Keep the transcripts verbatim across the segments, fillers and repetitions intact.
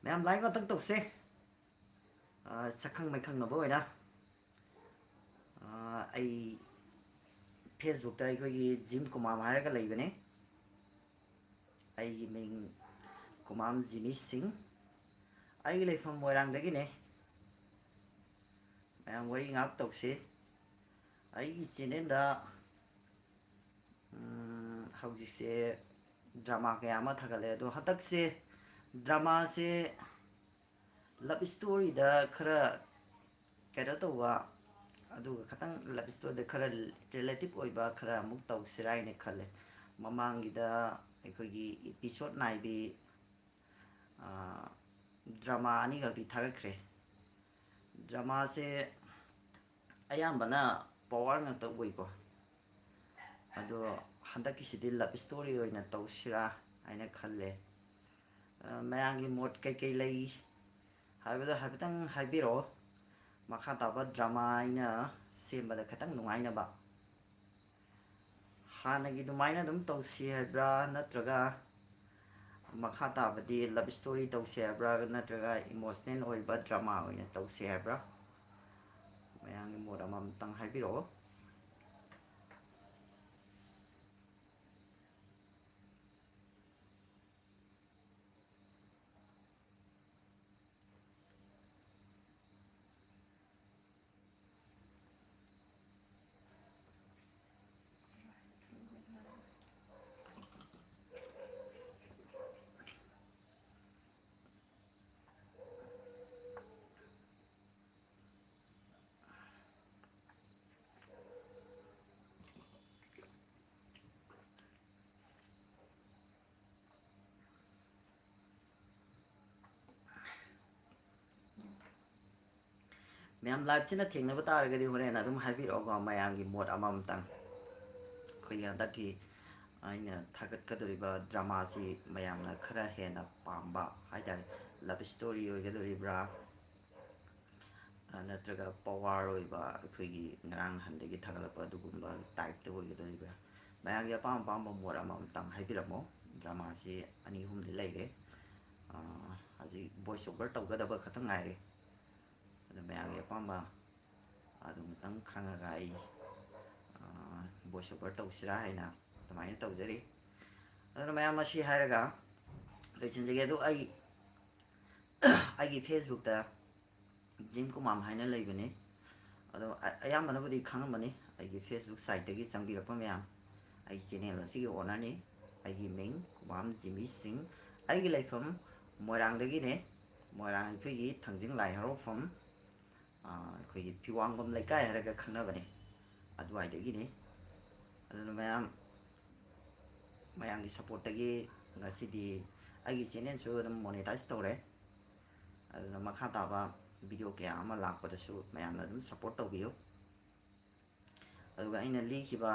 ꯃꯌꯥꯝ ꯂꯥꯏꯛ ꯉꯥꯛꯇꯪ ꯇꯧꯁꯦ꯫ ꯑ, ꯁꯛꯈꯪ ꯃꯥꯏꯈꯪꯅꯕ ꯑꯣꯏꯅ꯫ ꯑ, ꯑꯩ ꯐꯦꯁꯕꯨꯛꯇ ꯑꯩꯈꯣꯏꯒꯤ ꯖꯤꯝ ꯀꯨꯃꯥꯝ ꯍꯥꯏꯔꯒ ꯂꯩꯕꯅꯦ꯫ ꯑꯩꯒꯤ ꯃꯤꯡ ꯀꯨꯃꯥꯝ ꯖꯤꯃꯤ ꯁꯤꯡ꯫ ꯑꯩꯒꯤ ꯂꯩꯐꯝ ꯃꯣꯏꯔꯥꯡꯗꯒꯤꯅꯦ꯫ ꯃꯌꯥꯝ ꯋꯥꯔꯤ ꯉꯥꯏꯍꯥꯛ ꯇꯧꯁꯤ꯫ ꯑꯩꯒꯤ ꯆꯦꯅꯦꯜꯗ, ꯎꯝ, ꯍꯧꯖꯤꯛꯁꯦ ꯗ꯭ꯔꯃꯥ ꯀꯌꯥ ꯑꯃ ꯊꯥꯒꯠꯂꯦ꯫ ꯑꯗꯣ ꯍꯟꯗꯛꯁꯦ ꯗ꯭ꯔꯃꯥꯁꯦ ꯂꯞ ꯏꯁꯇꯣꯔꯤꯗ ꯈꯔ ꯀꯩꯅꯣ ꯇꯧꯕ, ꯑꯗꯨꯒ ꯈꯇꯪ ꯂꯞ ꯏꯁꯇꯣꯔꯤꯗ ꯈꯔ ꯔꯤꯂꯦꯇꯤꯞ ꯑꯣꯏꯕ ꯈꯔ ꯑꯃꯨꯛ ꯇꯧꯁꯤꯔꯥ ꯍꯥꯏꯅ ꯈꯜꯂꯦ꯫ ꯃꯃꯥꯡꯒꯤꯗ ꯑꯩꯈꯣꯏꯒꯤ ꯏꯄꯤꯁꯣꯠ ꯅꯥꯏꯕꯤ, ꯑꯥ, ꯗ꯭ꯔꯃꯥ ꯑꯅꯤꯈꯛꯇꯤ ꯊꯥꯒꯠꯈ꯭ꯔꯦ꯫ ꯗ꯭ꯔꯃꯥꯁꯦ ꯑꯌꯥꯝꯕꯅ ꯄꯋꯥꯔ ꯉꯥꯛꯇ ꯑꯣꯏꯀꯣ꯫ ꯑꯗꯣ ꯍꯟꯗꯛꯀꯤꯁꯤꯗꯤ ꯂꯞ ꯏꯁꯇꯣꯔꯤ ꯑꯣꯏꯅ ꯇꯧꯁꯤꯔꯥ ꯍꯥꯏꯅ ꯈꯜꯂꯦ꯫ ꯑ, ꯃꯌꯥꯝꯒꯤ ꯃꯣꯠ ꯀꯩꯀꯩ ꯂꯩ ꯍꯥꯏꯕꯗꯣ ꯍꯥꯏꯐꯦꯠꯇꯪ ꯍꯥꯏꯕꯤꯔꯛꯑꯣ꯫ ꯃꯈꯥ ꯇꯥꯕ ꯗ꯭ꯔꯃꯥ ꯑꯩꯅ ꯁꯦꯝꯕꯗ ꯈꯤꯇꯪ ꯅꯨꯡꯉꯥꯏꯅꯕ꯫ ꯍꯥꯟꯅꯒꯤ ꯑꯗꯨꯃꯥꯏꯅ ꯑꯗꯨꯝ ꯇꯧꯁꯤ ꯍꯥꯏꯕ꯭ꯔꯥ, ꯅꯠꯇ꯭ꯔꯒ ꯃꯈꯥ ꯇꯥꯕꯗꯤ ꯂꯞ ꯏꯁꯇꯣꯔꯤ ꯇꯧꯁꯤ ꯍꯥꯏꯕ꯭ꯔꯥ, ꯅꯠꯇ꯭ꯔꯒ ꯏꯃꯣꯁꯅꯦꯜ ꯑꯣꯏꯕ ꯗ꯭ꯔꯃꯥ ꯑꯣꯏꯅ ꯇꯧꯁꯤ ꯍꯥꯏꯕ꯭ꯔꯥ? ꯃꯌꯥꯝꯒꯤ ꯃꯣꯠ ꯑꯃꯃꯝꯇꯪ ꯍꯥꯏꯕꯤꯔꯛꯑꯣ꯫ ꯃꯌꯥꯝ ꯂꯥꯏꯞꯁꯤꯅ ꯊꯦꯡꯅꯕ ꯇꯥꯔꯒꯗꯤ ꯍꯣꯔꯦꯟ ꯑꯗꯨꯝ ꯍꯥꯏꯕꯤꯔꯛꯑꯣꯀꯣ, ꯃꯌꯥꯝꯒꯤ ꯃꯣꯠ ꯑꯃꯃꯝꯇꯪ꯫ ꯑꯩꯈꯣꯏꯒꯤ ꯍꯟꯗꯛꯀꯤ ꯑꯩꯅ ꯊꯥꯒꯠꯀꯗꯧꯔꯤꯕ ꯗ꯭ꯔꯃꯥꯁꯤ ꯃꯌꯥꯝꯅ ꯈꯔ ꯍꯦꯟꯅ ꯄꯥꯝꯕ ꯍꯥꯏꯇꯥꯔꯦ, ꯂꯞ ꯏꯁꯇꯣꯔꯤ ꯑꯣꯏꯒꯗꯧꯔꯤꯕ꯭ꯔꯥ, ꯑ, ꯅꯠꯇ꯭ꯔꯒ ꯄꯋꯥꯔ ꯑꯣꯏꯕ ꯑꯩꯈꯣꯏꯒꯤ ꯉꯔꯥꯡ ꯅꯍꯥꯟꯗꯒꯤ ꯊꯥꯒꯠꯂꯛꯄ ꯑꯗꯨꯒꯨꯝꯕ ꯇꯥꯏꯞꯇ ꯑꯣꯏꯒꯗꯧꯔꯤꯕ꯭ꯔꯥ? ꯃꯌꯥꯝꯒꯤ ꯑꯄꯥꯝ ꯑꯄꯥꯝꯕ ꯃꯣꯠ ꯑꯃꯃꯝꯇꯪ ꯍꯥꯏꯕꯤꯔꯝꯃꯣ꯫ ꯗ꯭ꯔꯃꯥꯁꯤ ꯑꯅꯤ ꯑꯍꯨꯝꯗꯤ ꯂꯩꯔꯦ, ꯍꯧꯖꯤꯛ voice over ꯇꯧꯒꯗꯕ ꯈꯛꯇꯪ ꯉꯥꯏꯔꯦ꯫ ꯑꯗꯨ ꯃꯌꯥꯝꯒꯤ ꯑꯄꯥꯝꯕ ꯑꯗꯨꯃꯇꯪ ꯈꯪꯉꯒ ꯑꯩ voice over ꯇꯧꯁꯤꯔꯥ ꯍꯥꯏꯅ ꯑꯗꯨꯃꯥꯏꯅ ꯇꯧꯖꯔꯤ꯫ ꯑꯗꯨꯅ ꯃꯌꯥꯝ, ꯃꯁꯤ ꯍꯥꯏꯔꯒ ꯂꯣꯏꯁꯤꯟꯖꯒꯦ꯫ ꯑꯗꯨ ꯑꯩ ꯑꯩꯒꯤ Facebookꯇ ꯖꯤꯝ ꯀꯨꯃꯥꯝ ꯍꯥꯏꯅ ꯂꯩꯕꯅꯤ꯫ ꯑꯗꯣ ꯑ-, ꯑꯌꯥꯝꯕꯅꯕꯨꯗꯤ ꯈꯪꯉꯝꯃꯅꯤ, ꯑꯩꯒꯤ Facebook siteꯇꯒꯤ ꯆꯪꯕꯤꯔꯛꯄ ꯃꯌꯥꯝ꯫ ꯑꯩ channel ꯑꯁꯤꯒꯤ ownerꯅꯤ꯫ ꯑꯩꯒꯤ ꯃꯤꯡ ꯀꯨꯃꯥꯝ ꯖꯤꯃꯤ ꯁꯤꯡ꯫ ꯑꯩꯒꯤ ꯂꯩꯐꯝ ꯃꯣꯏꯔꯥꯡꯗꯒꯤꯅꯦ꯫ ꯃꯣꯏꯔꯥꯡ ꯑꯩꯈꯣꯏꯒꯤ ꯊꯥꯡꯖꯤꯡ ꯂꯥꯏ ꯍꯔꯥꯎꯐꯝ, ꯑꯩꯈꯣꯏꯒꯤ ꯐꯤꯋꯥꯡꯕꯝ ꯂꯩꯀꯥꯏ ꯍꯥꯏꯔꯒ ꯈꯪꯅꯕꯅꯦ, ꯑꯗꯨꯋꯥꯏꯗꯒꯤꯅꯤ꯫ ꯑꯗꯨꯅ ꯃꯌꯥꯝ, ꯃꯌꯥꯝꯒꯤ supportꯇꯒꯤ ꯉꯁꯤꯗꯤ ꯑꯩꯒꯤ channelꯁꯨ ꯑꯗꯨꯝ monetize ꯇꯧꯔꯦ꯫ ꯑꯗꯨꯅ ꯃꯈꯥ ꯇꯥꯕ video ꯀꯌꯥ ꯑꯃ ꯂꯥꯛꯄꯗꯁꯨ ꯃꯌꯥꯝꯅ ꯑꯗꯨꯝ support ꯇꯧꯕꯤꯌꯨ꯫ ꯑꯗꯨꯒ ꯑꯩꯅ ꯂꯤꯈꯤꯕ,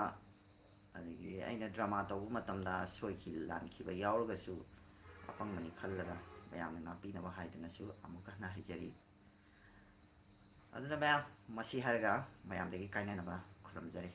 ꯑꯗꯒꯤ ꯑꯩꯅ drama ꯇꯧꯕ ꯃꯇꯝꯗ ꯁꯣꯏꯈꯤ ꯂꯥꯟꯈꯤꯕ ꯌꯥꯎꯔꯒꯁꯨ, ꯑꯄꯪꯕꯅꯤ ꯈꯜꯂꯒ ꯃꯌꯥꯝꯅ ꯉꯥꯛꯄꯤꯅꯕ ꯍꯥꯏꯗꯨꯅꯁꯨ ꯑꯃꯨꯛꯀ ꯍꯟꯅ ꯍꯥꯏꯖꯔꯤ꯫ ꯑꯗꯨꯅ ꯃꯌꯥꯝ, ꯃꯁꯤ ꯍꯥꯏꯔꯒ ꯃꯌꯥꯝꯗꯒꯤ ꯀꯥꯏꯅꯅꯕ ꯈꯨꯔꯨꯝꯖꯔꯤ꯫